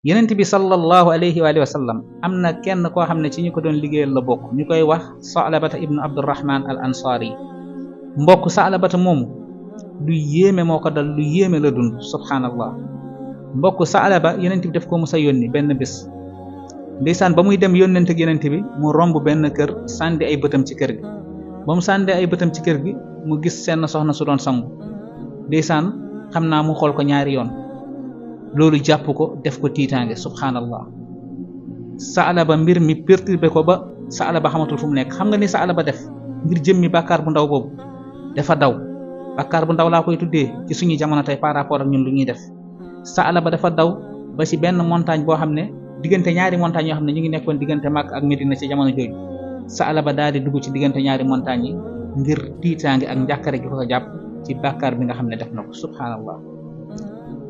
yenent bi sallallahu alayhi wa alihi wa sallam am na kenn koo xam ne ci ñu ko doon liggéeyal la bokk ñu koy wax Sa'labata ibnu Abdurrahman al ansari mbokk Sa'labata moomu lu yéeme moo ko dal, lu yéeme la dund subhanallah. mbokk Sa'laba yenent bi def ko musa yónni benn bés ndeysaan ba muy dem yónnent ak yenent bi mu romb benn kër sànni ay bëtam ci kër gi. ba mu sànni ay bëtam ci kër gi mu gis seen soxna su doon sangu ndeysaan xam naa mu xool ko ñaari yoon, loolu jàpp ko def ko tiitaange subhanallah. Sa'laba mbir mi perturbé ko ba Sa'laba xamatul fu mu nekk. xam nga ni Sa'laba def ngir jëmmi bàkkaar bu ndaw boobu dafa daw. bàkkaar bu ndaw laa koy tuddee ci suñu jamono tey par rapport ak ñun lu ñuy def. Sa'laba dafa daw ba ci benn montagne boo xam ne diggante ñaari montagne yoo xam ne ñu ngi nekkoon diggante Makka ak Medina ci jamono jooju. Sa'laba daal di dugg ci diggante ñaari montagne yi ngir tiitaange ak njàkkare gi ko jàpp ci bàkkaar bi nga xam ne def na ko subhanallah.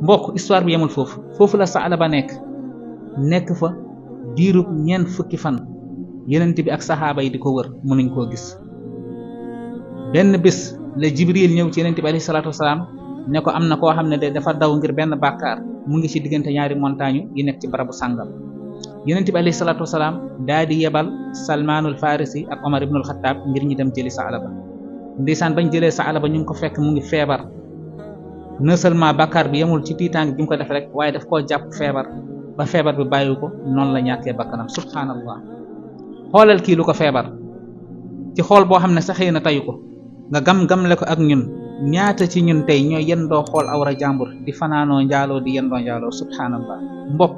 mbokk histoire bi yemul foofu la Sa'laba nekk fa diirub ñeent fukki fan yenent bi ak saxaaba yi di ko wër mënuñ koo gis. benn bés la Jibril ñëw ci yenent bi alayhi salaatu wasalaam ne ko am na koo xam ne de dafa daw ngir benn bàkkaar mu ngi ci diggante ñaari montagne yi nekk ci barabu sàngam. yenent bi alayhi salaatu wasalaam daa di yebal Salmaanul Farisi ak Omar ibnul Xattaab ngir ñu dem jëli Sa'laba. ndeysaan bañ jëlee Sa'laba ñu ngi ko fekk mu ngi feebar. non seulement bàkkaar bi yemul ci tiitaange bi mu ko def rek waaye daf koo jàpp feebar ba feebar bi bàyyi ko noonu la ñàkkee bakkanam subhanallah. xoolal kii lu ko feebar ci xool boo xam ne sa xëy na tayu ko nga gam-gamle ko ak ñun. ñaata ci ñun tey ñooy yendoo xool awra jàmbur di fanaanoo njaaloo di yendoo njaaloo subhanallah. mbokk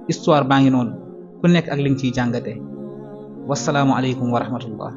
histoire baa ngi noonu ku nekk ak li nga ciy jàngatee. wasalaamu aleykum wa rahmatullah.